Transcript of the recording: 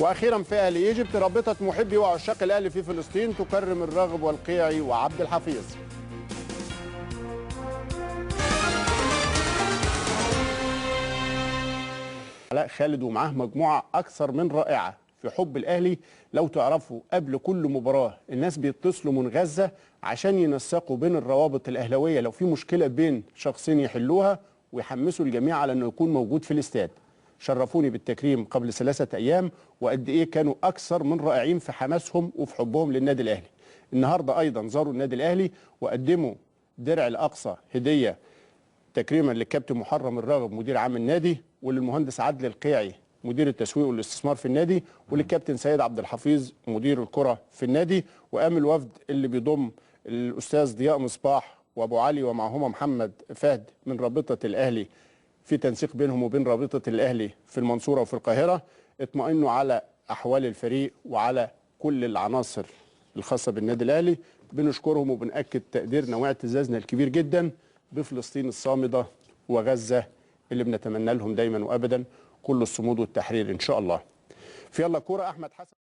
واخيرا في اهلي ايجيبت، رابطه محبي وعشاق الاهلي في فلسطين تكرم الراغب والقيعي وعبد الحفيظ. علاء خالد ومعاه مجموعة اكثر من رائعة في حب الاهلي. لو تعرفوا قبل كل مباراة الناس بيتصلوا من غزة عشان ينسقوا بين الروابط الاهلاوية، لو في مشكلة بين شخصين يحلوها ويحمسوا الجميع على انه يكون موجود في الاستاد. شرفوني بالتكريم قبل 3 ايام، وقد ايه كانوا اكثر من رائعين في حماسهم وفي حبهم للنادي الاهلي. النهارده ايضا زاروا النادي الاهلي وقدموا درع الاقصى هديه تكريما للكابتن محرم الراغب مدير عام النادي، وللمهندس عدل القيعي مدير التسويق والاستثمار في النادي، وللكابتن سيد عبد الحفيظ مدير الكره في النادي. وقام الوفد اللي بيضم الاستاذ ضياء مصباح وابو علي ومعهما محمد فهد من رابطه الاهلي، في تنسيق بينهم وبين رابطه الاهلي في المنصورة وفي القاهرة، اطمئنوا على احوال الفريق وعلى كل العناصر الخاصة بالنادي الاهلي. بنشكرهم وبنأكد تقديرنا واعتزازنا الكبير جدا بفلسطين الصامده وغزة اللي بنتمنى لهم دايما وابدا كل الصمود والتحرير ان شاء الله. في يلا كورة، احمد حسن.